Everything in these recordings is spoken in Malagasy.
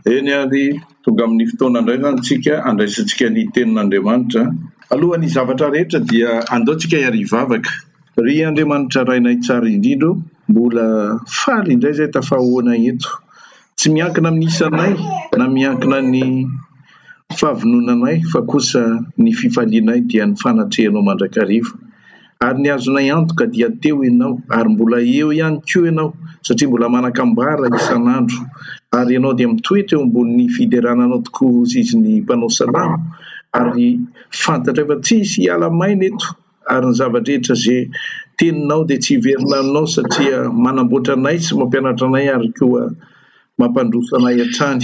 Eny ary, tonga amin'ny fotoana indray izany tsika handraisantsika ny tenin'Andriamanitra. Alohan'ny zavatra rehetra dia andao tsika hiara-hivavaka. Ry Andriamanitra Rainay tsara indrindra ô, mbola faly indray izay tafahoana eto. Tsy miankina amin'ny isanay na miankina ny fahavononanay fa kosa ny fifalianay dia ny fanatrehanao mandrakariva. Ary ny azonay antoka dia teo Ianao ary mbola eo ihany koa Ianao satria mbola manan-kambara isan'andro. Ary Ianao dia mitoetra eo ambonin'ny fiderana Anao tokoa hozy izy ny mpanao salamo ary fantatray fa tsy hisy hiala maina eto ary ny zava-drehetra ze teninao dia tsy hiverina aminao satria manamboatra anay sy mampianatra anay ary koa mampandroso anay hatrany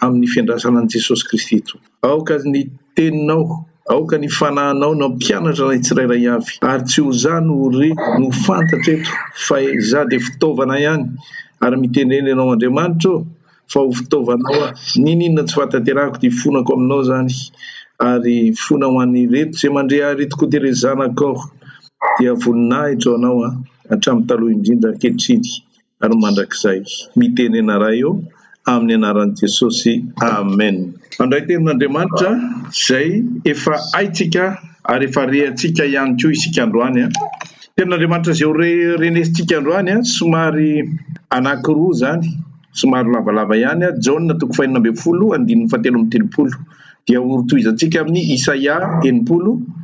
amin'ny fiandrasana an'i Jesosy Kristy Tompo. Aoka ny Teninao, aoka ny Fanahinao no hampianatra anay tsirairay avy, ary tsy ho za no ho re no ho fantatra eto, fa izaho dia fitaovana ihany, ary mitenena Ianao Andriamanitra ô, fa ho fitaovanao aho, n'inon'inona tsy fahatanterahako dia ifonako Aminao izany, ary ifona ho an'ireto izay mandre ahy ireto koa dia ireo zanakao, dia voninahitra ho Anao aho, hatramin'ny taloha indrindra ankehitriny. ary mandrakizay. Mitenena Ray ô, amin'ny anaran'i Jesosy, Amen. Handray tenin'Andriamanitra izay efa haintsika ary efa rehantsika ihany koa isika androany. Tenin'Andriamanitra izay ho renesintsika androany somary anankiroa izany, somary lavalava ihany, Jaona toko fahenina ambin'ny folo andininy fahatelo amby telopolo dia hotohizantsika amin'ny Isaia 60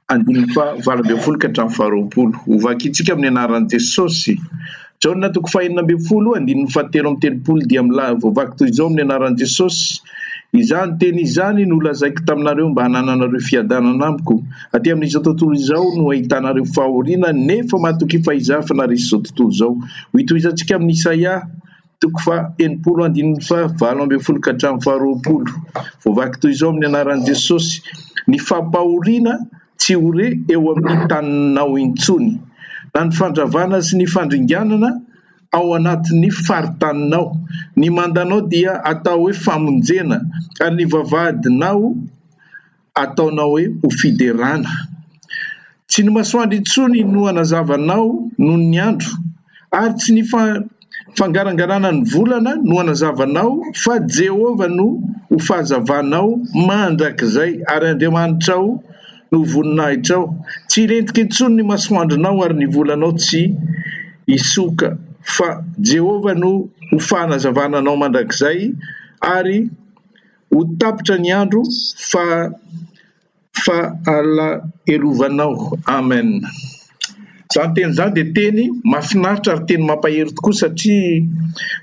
Andininy faha 18 ka hatramin'ny faha 20. Ho vakintsika amin'ny anaran'i Jesosy. Jaona toko faha 16, andininy faha 33 dia mila voavaky toy izao amin'ny anaran'i Jesosy, Izany teny izany no lazaiko taminareo mba hanananareo fiadanana amiko. Aty amin'izao tontolo izao no ahitanareo fahoriana, nefa matokia fa Izaho efa naharesy izao tontolo izao. Ho itohizantsika amin'i Isaia. Toko faha 60 andininy faha 18 ka hatramin'ny faha 20. Voavaky toy izao amin'ny anaran'i Jesosy, Ny fampahoriana tsy ho re eo amin'ny taninao intsony, na ny fandravana sy ny fandringanana ao anatin'ny faritaninao. Ny mandanao dia atao hoe famonjena, ary ny vavahadinao ataonao hoe ho fiderana. Tsy ny masoandro intsony no hanazava anao noho ny andro, ary tsy ny fangarangarana ny volana no hanazava anao, fa Jehovah no ho fahazavanao mandrakizay, ary Andriamanitrao no ho voninahitrao. Tsy hilentika intsony ny masoandronao, ary ny volanao tsy hisoka, fa Jehovah no ho fanazavana anao mandrakizay, ary Ho tapitra ny andro fa fahalahelovanao. Amen. Izany teny izany dia teny mahafinaritra ary teny mampahery tokoa satria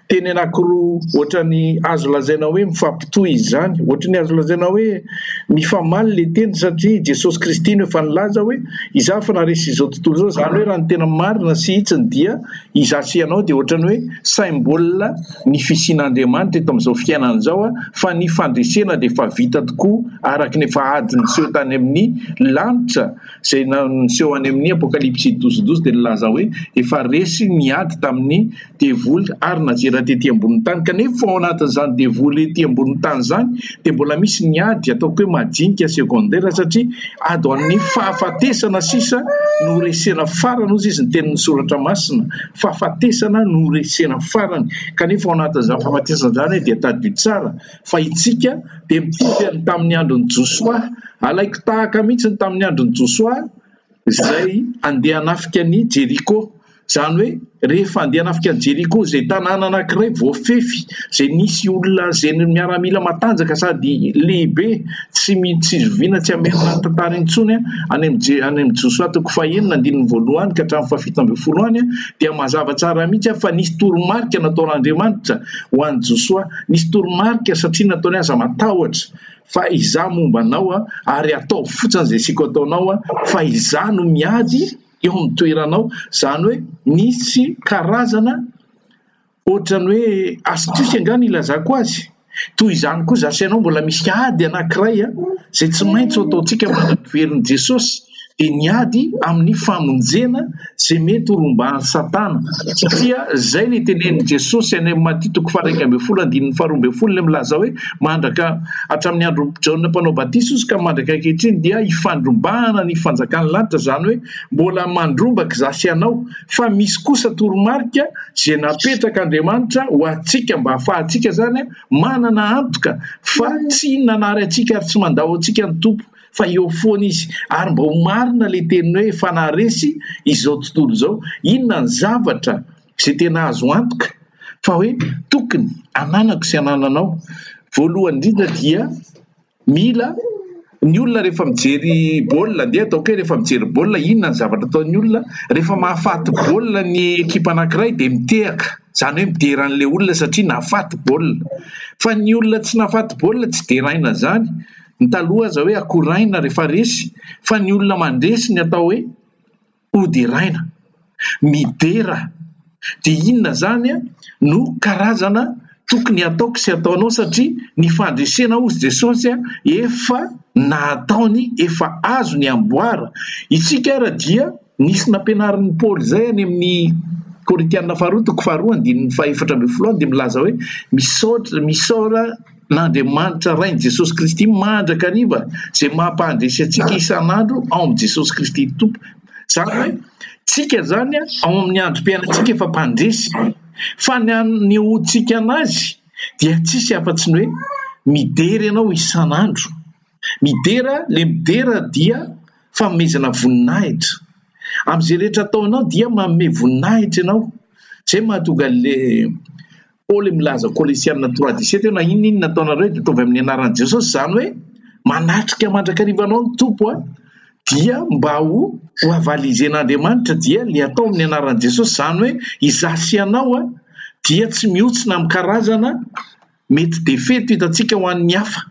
teny anankiroa ohatran'ny azo lazaina hoe mifampitohy izany, ohatran'ny azo lazaina hoe mifamaly ilay teny satria Jesosy Kristy no efa nilaza hoe izaho efa naharesy izao tontolo izao, izany hoe raha ny tena marina sy hitsiny dia izaho sy ianao dia ohatran'ny hoe symbole ny fisian'Andriamanitra eto amin'izao fiainana izao fa ny fandresena dia efa vita tokoa araka ny efa ady niseho tany amin'ny lanitra izay niseho any amin'ny Apokalypsy 12 12 dia nilaza hoe efa resy ny ady tamin'ny devoly ary nazera tety ambonin'ny tany kanefa ao anatin'izany devoly ety ambonin'ny tany izany dia mbola misy ny ady ataoko hoe majinika secondaire satria ady ho an'ny fahafatesana sisa no resena farany hozy izy ny tenin'ny soratra masina fahafatesana no resena farany kanefa ao anatin'izany fahafatesana izany dia tadidio tsara fa itsika dia mitovy ny tamin'ny andron'i Josoa alaiko tahaka mihitsy ny tamin'ny andron'i Josoa izay andeha hanafika ny Jeriko Izany hoe rehefa handeha hanafika an'i Jeriko, izay tanàna anankiray voafefy, izay nisy olona, izay miaramila matanjaka sady lehibe, tsy tsy zoviana tsy hamerina ny tantara intsony, any amin'ny Je, any amin'ny Josoa toko fahenina andininy voalohany ka hatramin'ny fahafito ambin'ny folo any, dia mazava tsara mihitsy fa nisy toromarika nataon'Andriamanitra ho an'i Josoa. Nisy toromarika satria nataony aza matahotra fa izaho momba anao ary ataovy fotsiny izay asiako ataonao fa izaho no miady eo amin'ny toeranao, izany hoe misy karazana ohatran'ny hoe astuce angaha no ilazako azy, toy izany koa za sy ianao mbola misy ady anankiray izay tsy maintsy ho ataontsika mandra-piverin'i Jesosy. Dia ny ady amin'ny famonjena izay mety ho rombahan'i Satana. Satria izay ilay tenenin'i Jesosy any amin'ny Matio toko faha-11 andininy faha-12 ilay milaza hoe mandraka hatramin'ny andron'i Jaona mpanao batisa ozy ka mandraka ankehitriny dia hifandrombahana ny fanjakan'ny lanitra, izany hoe mbola mandrombaka izaho sy ianao fa misy kosa toromarika izay napetrak'Andriamanitra ho antsika mba hahafahantsika izany manana antoka fa tsy nanary antsika ary tsy mandao antsika ny Tompo fa eo foana izy ary mba ho marina ilay teniny hoe efa naharesy izao tontolo izao. Inona ny zavatra izay tena azo antoka fa hoe tokony ananako sy anananao? Voalohany indrindra dia mila ny olona rehefa mijery baolina, andeha ataoko hoe rehefa mijery baolina, inona ny zavatra ataon'ny olona? Rehefa mahafaty baolina ny ekipa anankiray dia mitehaka, izany hoe midera an'ilay olona satria nahafaty baolina. Fa ny olona tsy nahafaty baolina tsy deraina izany. Ny taloha aza hoe akoraina rehefa resy fa ny olona mandresy ny atao hoe hoderaina, midera. Dia inona izany no karazana tokony hataoko sy hataonao satria ny fandresena hozy Jesosy efa nahataony, efa azo ny amboara. Isika ara dia nisy nampianarin'i Paoly izay any amin'ny Korintiana faharoa toko faharoa andininy faha-14 any dia milaza hoe misaotra, misaora n'Andriamanitra Rain'i Jesosy Kristy mandrakariva izay mampandresy antsika isan'andro ao amin'i Jesosy Kristy Tompo. Izany hoe tsika izany ao amin'ny androm-piainantsika efa mpandresy fa ny anehoantsika an'azy dia tsisy afa-tsy ny hoe midera ianao isan'andro. Midera, ilay midera dia fanomezana voninahitra. Amin'izay rehetra ataonao dia manome voninahitra ianao. Izay mahatonga an'ilay Paoly milaza Kolosiana trois dix-sept hoe na inona inona ataonareo dia ataovy amin'ny anaran'i Jesosy, izany hoe manatrika mandrakariva anao ny Tompo a, dia mba ho ho avalizen'Andriamanitra dia le atao amin'ny anaran'i Jesosy, izany hoe izaho sy ianao a dia tsy mihotsina amin'ny karazana mety défaite hitantsika ho an'ny hafa.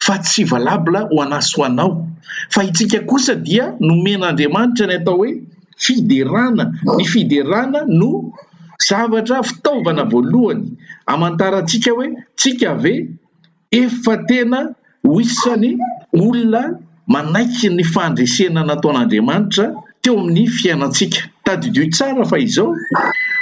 fa tsy valable ho anà sy ho anao, fa itsika kosa dia nomen'Andriamanitra ny atao hoe fiderana, ny fiderana no zavatra fitaovana voalohany amantarantsika hoe tsika ve efa tena ho isan'ny olona manaiky ny fandresena nataon'Andriamanitra teo amin'ny fiainantsika. Tadidio tsara fa izao,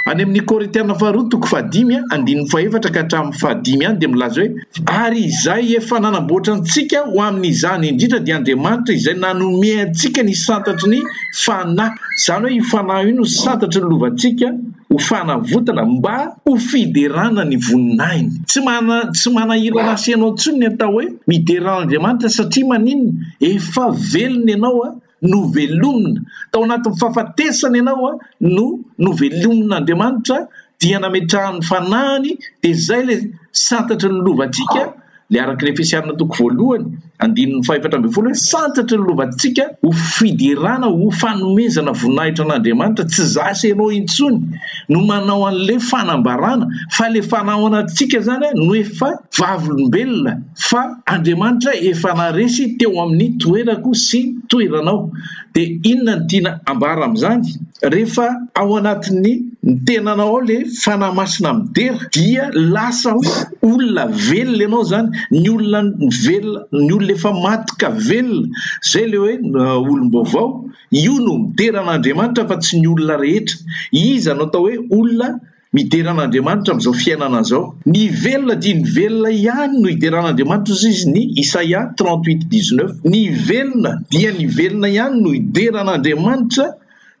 any amin'ny Korintiana faharoa toko fahadimy andininy fahefatra ka hatramin'ny fahadimy any dia milaza hoe, Ary izay efa nanamboatra antsika ho amin'izany indrindra dia Andriamanitra izay nanome antsika ny santatry ny Fanahy. Izany hoe io Fanahy io no santatry ny lovantsika ho fanavotana mba ho fiderana ny voninahiny. Tsy mana tsy manahirana ahy sy ianao intsony ny atao hoe midera an'Andriamanitra satria maninona? Efa velona ianao a, novelomina. Tao anatin'ny fahafatesana ianao a, no novelomin'Andriamanitra dia nametrahany ny fanahiny dia izay ilay santatry ny lovantsika Ilay araka ny Efesiana toko voalohany, andininy faha-14 hoe, Santatry ny lovantsika ho fiderana, ho fanomezana voninahitra an'Andriamanitra, tsy izaho sy ianao intsony no manao an'ilay fanambarana, fa ilay fanahy ao anatintsika izany no efa vavolombelona fa Andriamanitra efa naharesy teo amin'ny toerako sy toeranao. Dia inona no tiana ambara amin'izany? Rehefa ao anatin'ny ny tenanao ao le Fanahy Masina midera dia lasa hoe olona velona ianao zany, ny olona velona, ny olona efa maty ka velona, zay le hoe olom-baovao, io no midera an'Andriamanitra fa tsy ny olona rehetra. Iza no atao hoe olona midera an'Andriamanitra amin'izao fiainana izao? Ny velona dia ny velona ihany no hidera an'Andriamanitra hozy izy ny Isaia 38 19, ny velona dia ny velona ihany no hidera an'Andriamanitra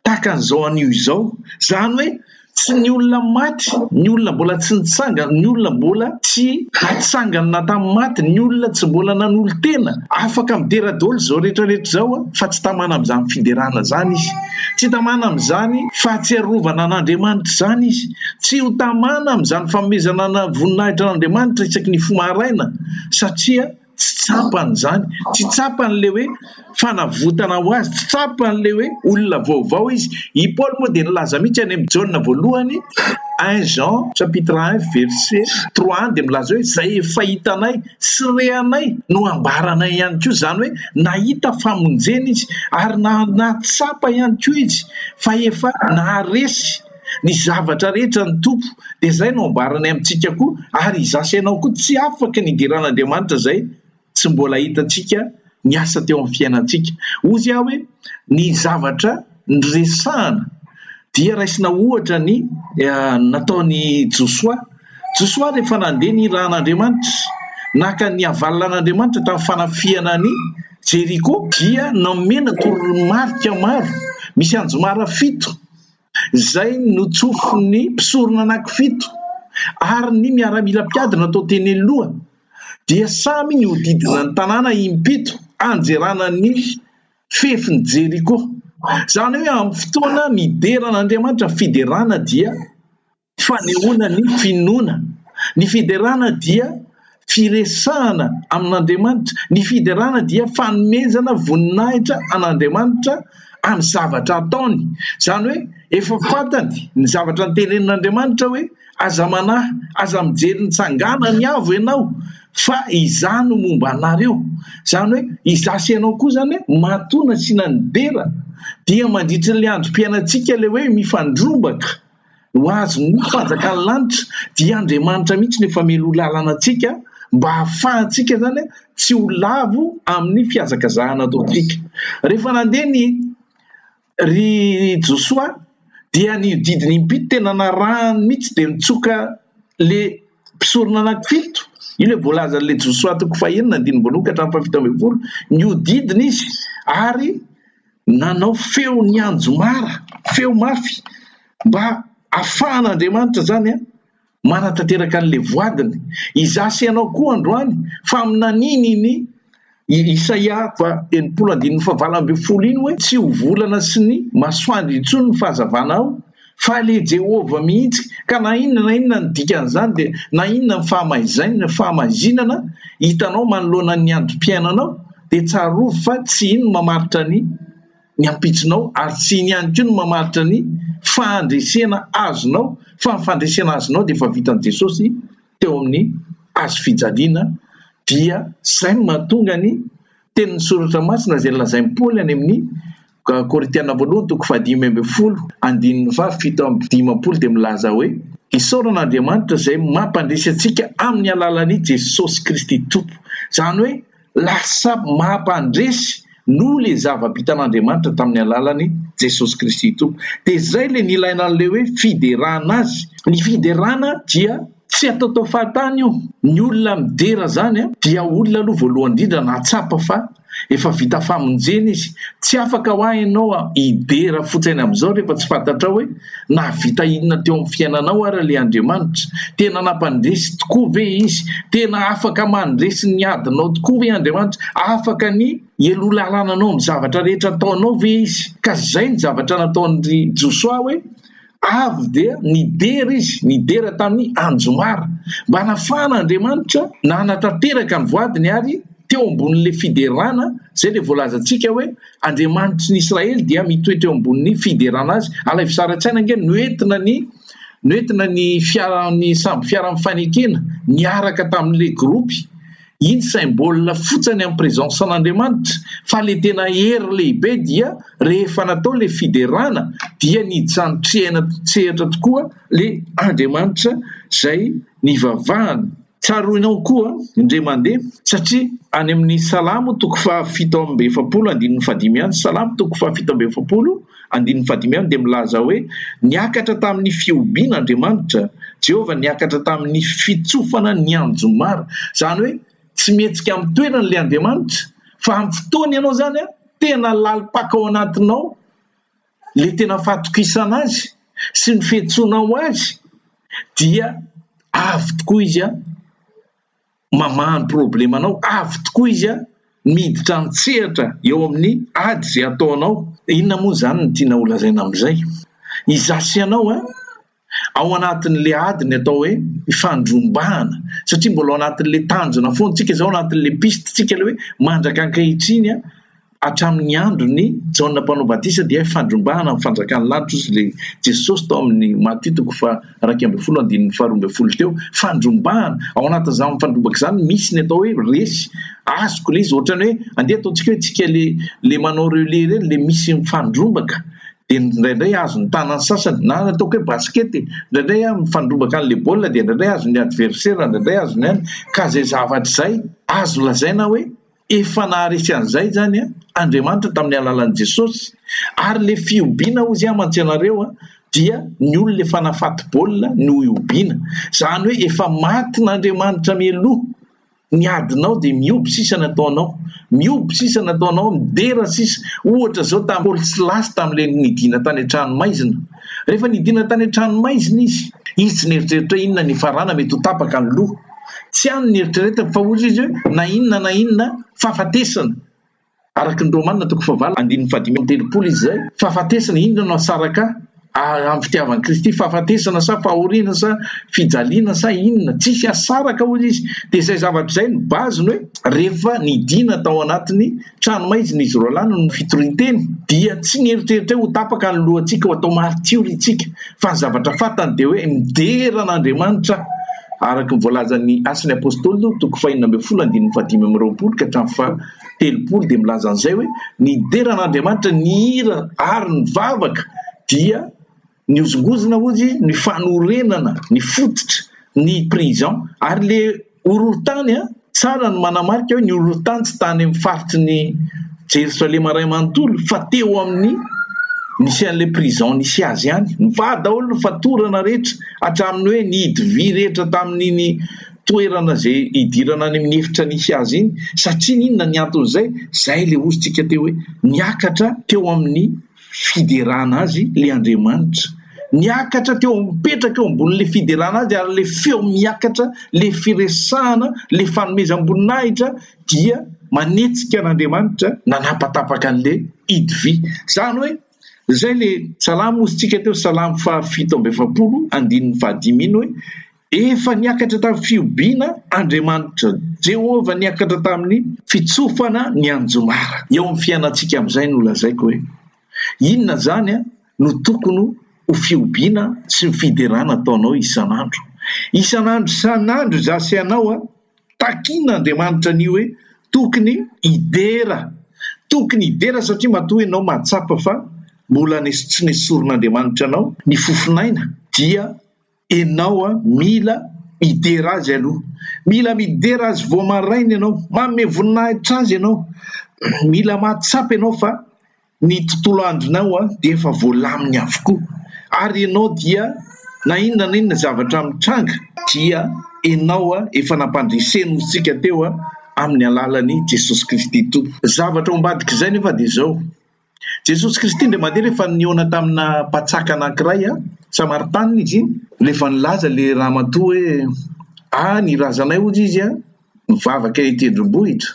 tahaka an'izao anio izao. Izany hoe tsy ny olona maty, ny olona mbola tsy nitsangana, ny olona mbola tsy natsangana tamin'ny maty, ny olona tsy mbola nanolo-tena. Afaka midera daholo izao rehetra rehetra izao fa tsy tamana amin'izany fiderana izany izy. Tsy tamana amin'izany fahatsiarovana an'Andriamanitra izany izy. Tsy ho tamana amin'izany fanomezana voninahitra an'Andriamanitra isaky ny fo maraina satria Tsy tsapany izany. Tsy tsapany ilay hoe fanavotana ho azy. Tsy tsapany ilay hoe olona vaovao izy. I Paoly moa dia nilaza mihitsy any amin'ny Jaona voalohany, un Jean chapitre un verset trois any dia milaza hoe izay efa hitanay sy rehanay no ambaranay ihany koa. Izany hoe nahita famonjena izy ary nahatsapa ihany koa izy fa efa naharesy ny zavatra rehetra ny Tompo, dia izay no ambarany amintsika koa, ary izaho sy ianao koa tsy afaka ny hidiran'Andriamanitra izay tsy mbola hitantsika niasa teo amin'ny fiainantsika. Hozy aho hoe ny zavatra niresahana dia raisina ohatra ny nataon'i Josoa. Josoa rehefa nandeha nirahan'Andriamanitra, naka ny havalinan'Andriamanitra tamin'ny fanafihana an'i Jeriko dia nomena toromarika maro, misy anjomara fito izay notsofin'ny mpisorona anankifito ary ny miaramila mpiady natao teny aloha dia samy nihodidina ny tanàna impito hanjerana ny fefin'i Jeriko. Izany hoe amin'ny fotoana midera an'Andriamanitra, ny fiderana dia fanehoana ny finoana. Ny fiderana dia firesahana amin'Andriamanitra. Ny fiderana dia fanomezana voninahitra an'Andriamanitra amin'ny zavatra ataony. Izany hoe efa fantany ny zavatra notenenin'Andriamanitra hoe aza manahy, aza mijery ny tsanganany avo ianao fa izaho no momba anareo. Izany hoe izaho sy ianao koa izany matoa nasiana ny dera dia mandritry ilay androm-piainantsika ilay hoe mifandrombaka ho azon'ny fanjakan'ny lanitra dia Andriamanitra mihitsy no efa mialoha lalana antsika mba hahafahantsika izany tsy ho lavo amin'ny fihazakazahana ataontsika. Rehefa nandeha ny ry Josoa dia nihodidina impito tena narahany mihitsy dia nitsoka le mpisorona anankifito, io ilay voalazan'ilay Josoa toko fahenina andininy voalohany ka hatramin'ny fahafito ambin'ny folo, nihodidina izy ary nanao feo nianjomara, feo mafy, mba hahafahan'Andriamanitra izany manatanteraka an'ilay voadiny. Izaho sy ianao koa androany, faminaniana iny Isaia faha 60 andininy faha 18 iny hoe, Tsy ho volana sy ny masoandro intsony ny fahazavanao, fa ilay Jehovah mihitsy. Ka na inona na inona ny dikan'izany dia na inona ny fahamaizaina, fahamaizinana hitanao manoloana ny androm-piainanao, dia tsarovy fa tsy iny no mamaritra ny ny ampitsonao ary tsy iny ihany koa no mamaritra ny fandresena azonao fa ny fandresena azonao dia efa vitan'i Jesosy teo amin'ny hazo fijaliana dia izay no mahatonga ny tenin'ny soratra masina izay lazain'i Paoly any amin'ny Korintiana voalohany toko fahadimy ambin'ny folo andininy faha57 dia milaza hoe isaorana Andriamanitra izay mampandresy antsika amin'ny alalan'i Jesosy Kristy Tompo. Izany hoe lasa mampandresy noho ilay zava-bitan'Andriamanitra tamin'ny alalan'i Jesosy Kristy Tompo. Dia izay ilay nilaina an'ilay hoe fiderana Azy. Ny fiderana dia tsy ataotao fahatany io. Ny olona midera izany dia olona aloha voalohany indrindra nahatsapa fa efa vita famonjena izy. Tsy afaka hoa ianao hidera fotsiny amin'izao rehefa tsy fantatrao hoe nahavita inona teo amin'ny fiainanao ary ilay Andriamanitra. Tena nampandresy tokoa ve Izy? Tena afaka mandresy ny adinao tokoa ve Andriamanitra? Afaka ny hialoha lalana anao amin'ny zavatra rehetra ataonao ve Izy? Ka izay ny zavatra nataon'i Josoa hoe Avy dia nidera izy, nidera tamin'ny anjomara, mba hanafahan'Andriamanitra nanatanteraka ny voadiny ary teo ambonin'ilay fiderana, izay ilay voalazantsika hoe Andriamanitry ny Israely dia mitoetra eo ambonin'ny fiderana azy. Alaivo sary an-tsaina ange, noentina ny noentina ny fiara ny sambo fiaran'ny fanekena niaraka tamin'ilay gropy Iny symbole fotsiny amin'ny présence an'Andriamanitra fa le tena hery lehibe dia rehefa natao le fiderana dia nijanotrehana tsehatra tokoa le Andriamanitra zay nivavahana. Tsaroinao koa indray mandeha satria any amin'ny Salamo toko faha 47 andininy faha 5 ihany, Salamo toko faha 47 andininy faha 5 ihany dia milaza hoe niakatra tamin'ny fihobiana Andriamanitra, Jehovah niakatra tamin'ny fitsofana ny anjomara. Izany hoe tsy mihetsika amin'ny toerany ilay Andriamanitra fa amin'ny fotoana ianao izany tena lalim-paka ao anatinao ilay tena fahatokisana azy sy ny fiantsoanao azy dia avy tokoa izy mamaha ny problemanao, avy tokoa izy miditra an-tsehatra eo amin'ny ady izay ataonao. Inona moa izany no tiana holazaina amin'izay? Izaho sy ianao ao anatin'ilay ady ny atao hoe fandrombahana, satria mbola ao anatin'ilay tanjona foana tsika izao, ao anatin'ilay piste tsika ilay hoe mandraka ankehitriny Hatramin'ny andron'i Jaona Mpanao Batisa dia fandrombahana ny fanjakan'ny lanitra hozy ilay Jesosy tao amin'ny Matio toko faha 11 andininy faha 12 teo. Fandrombahana. Ao anatin'izany fandrombaka izany misy ny atao hoe resy. Azoko ilay izy ohatran'ny hoe andeha ataontsika hoe tsika le le manao relais ireny le misy mifandrombaka dia indraindray azon'ny tanan'ny sasany na ataoko hoe basket e, indraindray mifandrombaka an'ilay baolina dia indraindray azon'ny adversaire indraindray azon'ny any ka izay zavatra izay azo lazaina hoe. Efa naharesy an'izay izany Andriamanitra tamin'ny alalan'i Jesosy. Ary ilay fihobiana hozy aho mantsy anareo dia ny olona efa nafaty baolina no hihobiana. Izany hoe efa matin'Andriamanitra mialoha ny adinao dia mihoby sisa ny ataonao. Mihoby sisa ny ataonao, midera sisa. Ohatra izao tamin'i Paoly sy Silasy tamin'ilay nidina tany an-tranomaizina. Rehefa nidina tany an-tranomaizina izy, izy tsy nieritreritra hoe inona ny hifarana, mety ho tapaka ny loha. Tsy any ny eritreretako fa hozy izy hoe na inona na inona fahafatesana. Araka ny Romana toko fahavalo andininy fahadimy amby telopolo izy izay, fahafatesana inona no asaraka ahy amin'ny fitiavan'i Kristy, fahafatesana sa fahoriana sa fijaliana sa inona, tsisy asaraka hozy izy. Dia izay zavatra izay no base-ny hoe rehefa nidina tao anatin'ny tranomaizina izy roalahy noho ny fitorian-teny dia tsy nieritreritra hoe ho tapaka ny lohantsika, ho atao martiora isika fa ny zavatra fantany dia hoe midera an'Andriamanitra aho araka ny voalazan'ny Asan'ny Apostoly toko fahenina ambin'ny folo andininy fahadimy amby roapolo ka hatramin'ny fahatelopolo dia milaza an'izay hoe nidera an'Andriamanitra nihira ary nivavaka dia Nihozongozona hozy ny fanorenana ny fototra ny prison ary le horohorontany an, tsara ny manamarika hoe ny horohorontany tsy tany amin'ny faritry ny Jerosalema iray manontolo fa teo amin'ny nisy an'le prison nisy azy ihany. Nivaha daholo ny fatorana rehetra hatramin'ny hoe nihidy vy rehetra tamin'iny toerana izay hidirana any amin'ny efitra nisy azy iny satria n'inona ny anton'izay, izay le hozy tsika teo hoe niakatra teo amin'ny fiderana azy le Andriamanitra. Niakatra teo mipetraka eo ambonin'le fiderana azy ary le feo miakatra, le firesahana, le fanomezam-boninahitra dia manetsika an'Andriamanitra nanapatapaka an'le hidy vy. Zany hoe zay le salamo hozy tsika teo salamo faha 47 andininy fahadimy iny hoe Efa niakatra tamin'ny fihobiana Andriamanitra, Jehovah niakatra tamin'ny fitsofana ny anjomara. Eo amin'ny fiainantsika amin'izay no lazaiko hoe, inona izany no tokony ho fihobiana sy ny fiderana ataonao isan'andro? Isan'andro isan'andro izaho sy ianao, takian'Andriamanitra an'io hoe tokony hidera. Tokony hidera satria matoa ianao mahatsapa fa mbola tsy nesorin'Andriamanitra anao ny fofon'aina dia Enao a mila midera azy aloha. Mila midera azy vao maraina ianao. Manome voninahitra azy ianao. Mila mahatsapa ianao fa ny tontolo andronao a dia efa voalaminy avokoa. Ary ianao dia na inona na inona zavatra mitranga dia ianao a efa nampandreseny hotsika teo a amin'ny alalan'i Jesosy Kristy Tompo. Zavatra ao ambadik'izay nefa dia izao. Jesosy Kristy indray mandeha rehefa nihaona tamina mpatsaka anankiray, Samaritanina izy iny, rehefa nilaza ilay ramatoa hoe, Ah, ny razanay hozy izy nivavaka eny an-tendrombohitra.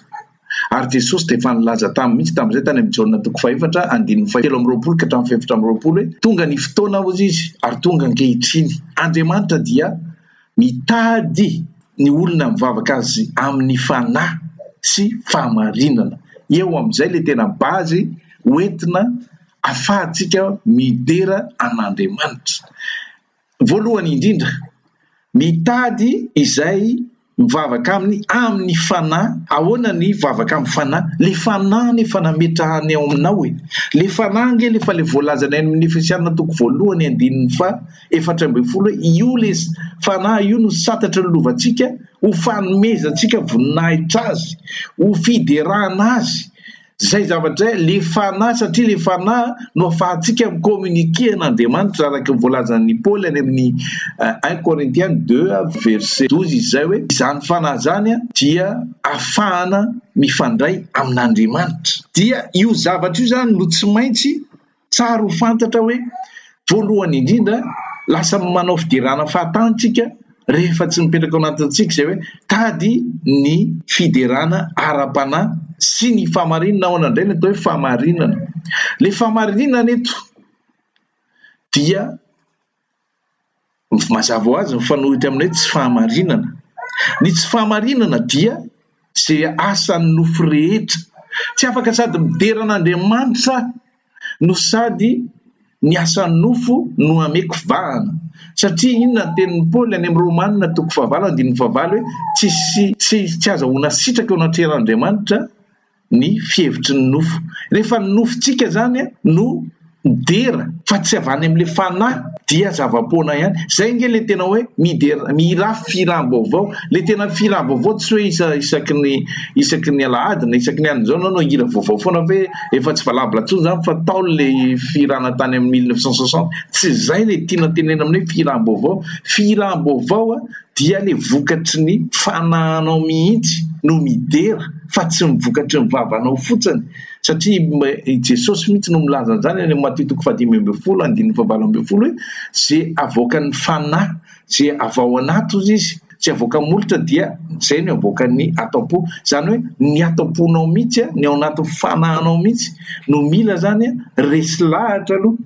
Ary Jesosy dia efa nilaza taminy mihitsy tamin'izay tany amin'ny Jaona toko fahefatra andininy fahatelo amby roapolo ka hatramin'ny fahefatra amby roapolo hoe, Tonga ny fotoana hozy izy, ary tonga ankehitriny. Andriamanitra dia Mitady ny olona mivavaka azy amin'ny fanahy sy fahamarinana. Eo amin'izay ilay tena base hoentina afahantsika midera an'Andriamanitra. Voalohany indrindra, mitady izay mivavaka aminy amin'ny fanahy. Ahoana ny vavaka amin'ny fanahy? Ilay fanahy anie efa nametrahany ao aminao e! Ilay fanahy ange efa ilay voalazany any amin'ny Efesiana toko voalohany andininy faha 14 hoe io ilay Fanahy io no santatry ny lovantsika ho fanomezantsika voninahitra Azy, ho fiderana Azy. Izay zavatra izay, ilay Fanahy, satria ilay Fanahy no ahafahantsika mi-communiquer an'Andriamanitra araka ny voalazan'i Paoly any amin'ny un Corinthiens deux verset 12 izay hoe izany Fanahy izany dia ahafahana mifandray amin'Andriamanitra. Dia io zavatra io izany no tsy maintsy Tsara ho fantatra hoe voalohany indrindra lasa manao fiderana fahatany tsika rehefa tsy mipetraka ao anatintsika izay hoe tady ny fiderana ara-panahy sy ny fahamarinana ahoana indray ny atao hoe fahamarinana? Ilay fahamarinana eto dia Mazava ho azy mifanohitra amin'ny hoe tsy fahamarinana. Ny tsy fahamarinana dia izay asan'ny nofo rehetra. Tsy afaka sady midera an'Andriamanitra aho no sady ny asan'ny nofo no ameko vahana. Satria inona ny tenin'i Paoly any amin'ny Romana toko fahavalo andininy fahavalo hoe tsisy tsy tsy azahoana sitraka eo anatrehan'Andriamanitra ny fihevitry ny nofo. Rehefa ny nofontsika izany no. Midera fa tsy avy any amin'ilay fanahy dia zava-poana ihany. Izay ange ilay tena hoe midera, mihirà fihiram-baovao. Ilay tena fihiram-baovao tsy hoe isa isaky ny isaky ny alahady na isaky ny anona izao ianao no hihira vaovao foana fa hoe efa tsy valable intsony izany fa ntaolo ilay fihirana tany amin'ny 1960. Tsy izay ilay tiana tenenina amin'ny hoe fihiram-baovao. Fihiram-baovao dia ilay vokatry ny fanahinao mihitsy no midera fa tsy ny vokatry ny vavanao fotsiny. Satria i Jesosy mihitsy no milaza an'izany any amin'ny Matio toko fahadimy ambin'ny folo andininy fahavalo ambin'ny folo hoe ze avoakan'ny fanahy, ze avy ao anaty hozy izy, ze avoakan'ny molotra dia zay no avoakan'ny ato am-po. Izany hoe ny ato am-ponao mihitsy, ny ao anatin'ny fanahinao mihitsy no mila zany resy lahatra aloha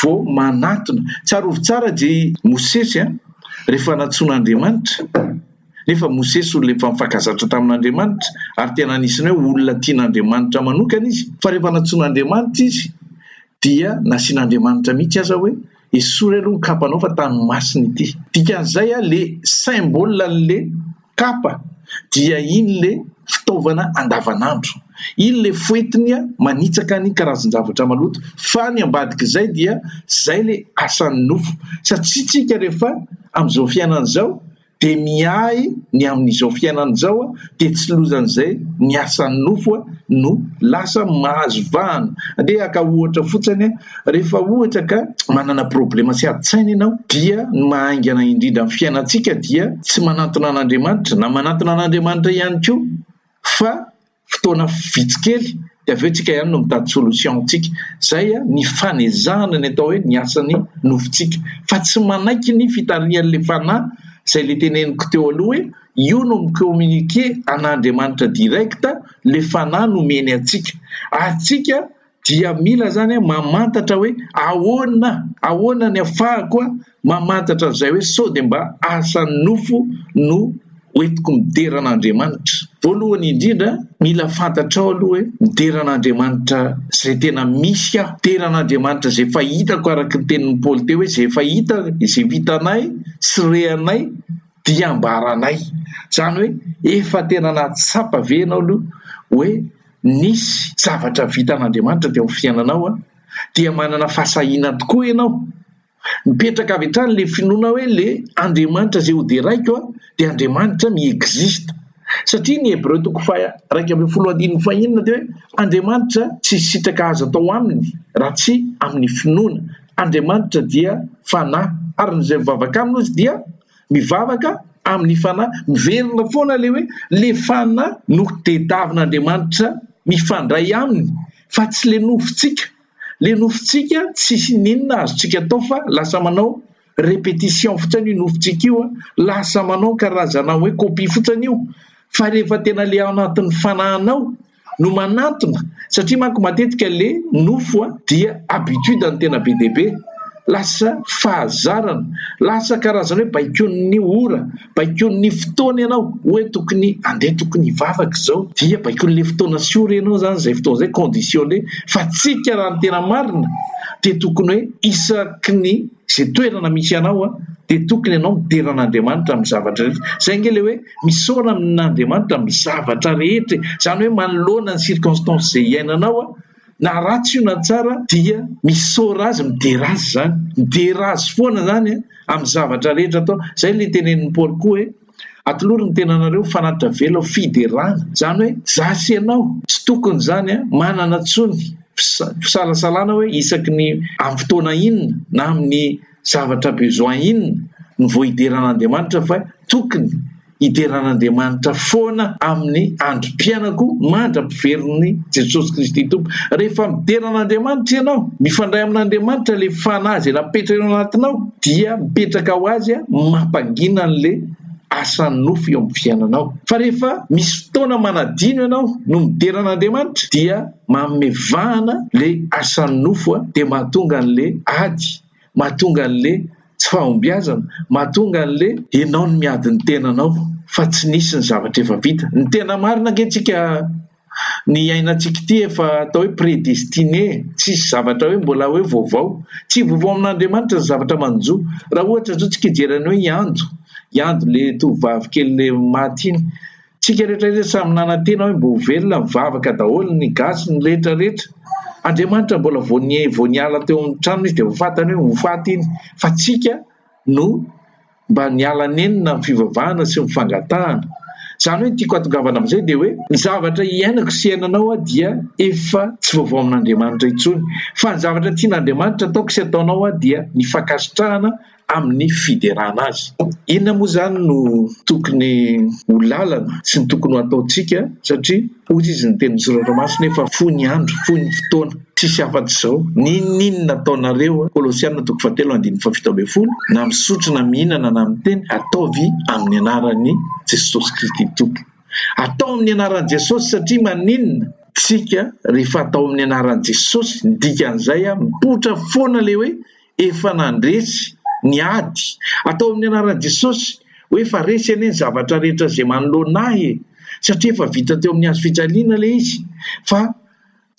vao manatona. Tsarovy tsara ry Mosesy rehefa nantsoin'Andriamanitra. Nefa Mosesy olona efa nifankazatra tamin'Andriamanitra ary tena anisan'ny hoe olona tian'Andriamanitra manokana izy. Fa rehefa nantsoin'Andriamanitra izy dia nasian'Andriamanitra mihitsy aza hoe esory aloha ny kapanao fa tany masina ity. Dikan'izay le symbole an'le kapa dia iny le fitaovana andavanandro. Iny le foetiny manitsaka ny karazan-javatra maloto. Fa ny ambadik'izay dia zay le asan'ny nofo. Satria tsika rehefa amin'izao fiainana izao dia miahy ny amin'izao fiainana izao dia tsy lozan'izay ny asan'ny nofo no lasa mahazo vahana. Andeha haka ohatra fotsiny, rehefa ohatra ka manana problema sy adin-tsaina ianao dia ny maha-haingana indrindra amin'ny fiainantsika dia tsy manantona an'Andriamanitra na manantona an'Andriamanitra ihany koa fa fotoana vitsy kely dia avy eo tsika ihany no mitady solution tsika. Zay ny fanezahana ny atao hoe ny asan'ny nofontsika fa tsy manaiky ny fitarihan'le fanahy zay le teneniko teo aloha hoe io no mi-communiquer an'Andriamanitra direct le fanahy nomeny antsika ary tsika dia mila zany mamantatra hoe ahoana ahoana ny afahako mamantatra an'izay hoe sao dia mba asan'ny nofo no hoentiko midera an'Andriamanitra. Voalohany indrindra, mila fantatrao aloha hoe midera an'Andriamanitra izay tena misy aho, midera an'Andriamanitra izay efa hitako araka ny tenin'i Paoly teo hoe izay efa hita, izay vitanay sy rehanay dia ambaranay. Izany hoe efa tena nahatsapa ve ianao aloha hoe nisy zavatra vitan'Andriamanitra teo amin'ny fiainanao dia manana fahasahiana tokoa ianao. Mipetraka avy hatrany ilay finoana hoe ilay Andriamanitra izay hoderaiko dia Andriamanitra mi-existe. Satria ny Hebreo toko faha-11 andininy fahenina dia hoe Andriamanitra tsy sitraka azo atao aminy raha tsy amin'ny finoana. Andriamanitra dia fanahy ary ny izay mivavaka aminy hozy dia mivavaka amin'ny fanahy. Miverina foana ilay hoe ilay fanahy no tediavin'Andriamanitra mifandray aminy fa tsy ilay nofontsika. Ilay nofontsika tsisy n'inona azontsika atao fa lasa manao répétition fotsiny io nofontsika io, lasa manao karazana hoe copie fotsiny io fa rehefa tena ilay ao anatin'ny fanahinao no manantona satria manko matetika le nofo dia habitude no tena be dia be, lasa fahazarana, lasa karazana hoe baikoin'ny ora, baikoin'ny fotoana ianao hoe tokony andeha tokony hivavaka izao dia baikoin'le fotoana sy ora ianao zany izay fotoana izay conditionné fa tsika raha ny tena marina dia tokony hoe isaky ny izay toerana misy anao dia tokony ianao midera an'Andriamanitra amin'ny zavatra rehetra, izay ange le hoe Misaora amin'Andriamanitra amin'ny zavatra rehetra e! Izany hoe manoloana ny circonstances izay iainanao na ratsy io na tsara dia misaora Azy, midera Azy izany. Midera Azy foana izany amin'ny zavatra rehetra atao. Izay ilay tenenin'i Paoly koa hoe atolory ny tenanareo ho fanatitra velona ho fiderana. Izany hoe za sy ianao tsy tokony izany manana intsony fisalasalana hoe isaky ny amin'ny fotoana inona na amin'ny zavatra besoin inona no vao hidera an'Andriamanitra fa tokony hidera an'Andriamanitra foana amin'ny androm-piainako mandra-piverin'i Jesosy Kristy Tompo. Rehefa midera an'Andriamanitra ianao, mifandray amin'Andriamanitra ilay fanahy izay napetrany ao anatinao dia mipetraka ho azy mampangina an'ilay asan'ny nofo eo amin'ny fiainanao. Fa rehefa misy fotoana manadino ianao no midera an'Andriamanitra dia manome vahana le asan'ny nofo dia mahatonga an'le ady, mahatonga an'le tsy fahombiazana, mahatonga an'le enao no miady ny tenanao fa tsy nisy ny zavatra efa vita. Ny tena marina ange tsika ny iainantsika ity efa atao hoe prédestiné, tsisy zavatra hoe mbola hoe vaovao. Tsy vaovao amin'Andriamanitra ny zavatra manjo. Raha ohatra zao tsika hijery an'i hoe i Ando, i Ando le tovovavy kely le maty iny, Tsika rehetra rehetra samy nanantena hoe mba ho velona mivavaka daholo ny gasy ny rehetra rehetra. Andriamanitra mbola vao vao niala teo amin'ny tranony izy dia efa fantany hoe ho faty iny. Fa tsika no mba niala nenina amin'ny fivavahana sy ny fangatahana. Izany hoe ny tiako hatongavana amin'izay dia hoe ny zavatra iainako sy iainanao dia efa tsy vaovao amin'Andriamanitra intsony. Fa ny zavatra tian'Andriamanitra ataoko sy ataonao dia ny fankasitrahana amin'ny fiderana azy. Inona moa izany no tokony ho lalana sy ny tokony ho ataontsika satria hoy izy ny tenin'ny soratra masina efa fohy ny andro, fohy ny fotoana, tsisy afa-tsy izao, n'inon'inona ataonareo, Kolosiana toko fahatelo andininy fahafito ambin'ny folo, na misotro na mihinana na miteny, ataovy amin'ny anaran'i Jesosy Kristy Tompo. Atao amin'ny anaran'i Jesosy satria maninona? Tsika rehefa atao amin'ny anaran'i Jesosy, ny dikan'izay mipoitra foana ilay hoe efa nandresy ny ady. Atao amin'ny anaran'i Jesosy hoe efa resy anie ny zavatra rehetra izay manoloana ahy e! Satria efa vita teo amin'ny hazo fijaliana ilay izy. Fa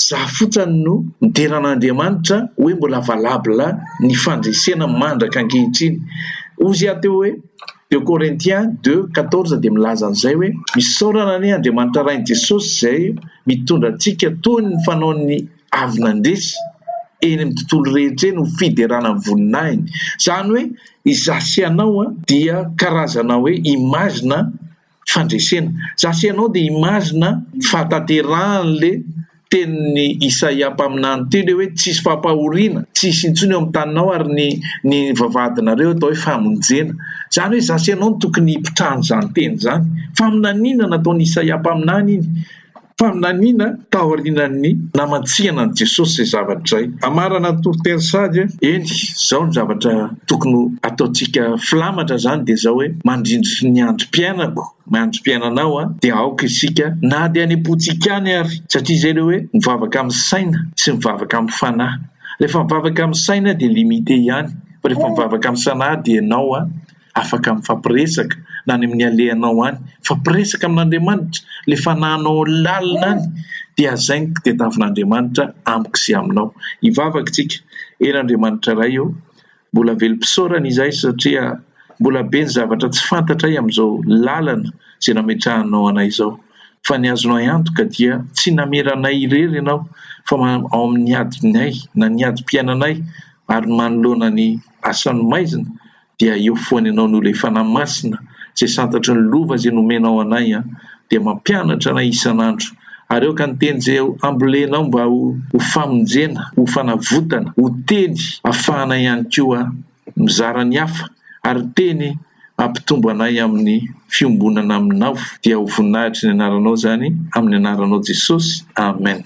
za fotsiny no midera an'Andriamanitra hoe mbola valable ny fandresena mandraka ankehitriny. Hozy aho teo hoe deux Corinthiens deux, quatorze dia milaza an'izay hoe misaorana anie Andriamanitra Rain'i Jesosy izay mitondra antsika toy ny fanaon'ny avy nandresy eny amin'ny tontolo rehetra eny ho fiderana ny voninahiny. Izany hoe izaho sy ianao dia karazana hoe image-na fandresena. Izaho sy ianao dia image-na fahatanterahan'ilay tenin'i Isaia mpaminany teo ilay hoe tsisy fampahoriana, tsisy intsony eo amin'ny taninao ary ny ny vavahadinareo atao hoe famonjena. Izany hoe izaho sy ianao no tokony hipotrahan'izany teny izany. Faminaniana nataon'i Isaia mpaminany iny. Faminaniana taorianan'ny namantsihana an'i Jesosy izay zavatra izay. Hamarana ny toriteny sady, eny, izao ny zavatra tokony ho ataontsika filamatra izany dia izao hoe, mandrindry ny androm-piainako, ny androm-piainanao dia aoka isika na dia any am-pontsika any ary, satria izay ilay hoe mivavaka amin'ny saina sy mivavaka amin'ny fanahy. Rehefa mivavaka amin'ny saina dia limité ihany, fa rehefa mivavaka amin'ny sanahy dia ianao afaka mifampiresaka na any amin'ny alehanao any, mifampiresaka amin'Andriamanitra, ilay fanahinao lalina any dia hazainiko tadiavin'Andriamanitra amiko sy aminao. Hivavaka isika, Eny Andriamanitra Ray ô, mbola velom-pisaorana izahay satria mbola be ny zavatra tsy fantatray amin'izao lalana izay nametrahanao anay izao, fa ny azonay antoka dia tsy namela anay irery Ianao fa ao amin'ny adinay na ny adim-piainanay ary manoloana ny asan'ny maizina dia eo foana ianao no ilay Fanahy Masina izay santatry ny lova izay nomenao anay an, dia mampianatra anay isan'andro, ary aoka ny teny izay ambolenao mba ho famonjena, ho fanavotana, ho teny afahanay ihany koa mizara ny hafa, ary teny hampitombo anay amin'ny fiombonana aminao, dia ho voninahitry ny anaranao izany, amin'ny anaranao Jesosy, Amen.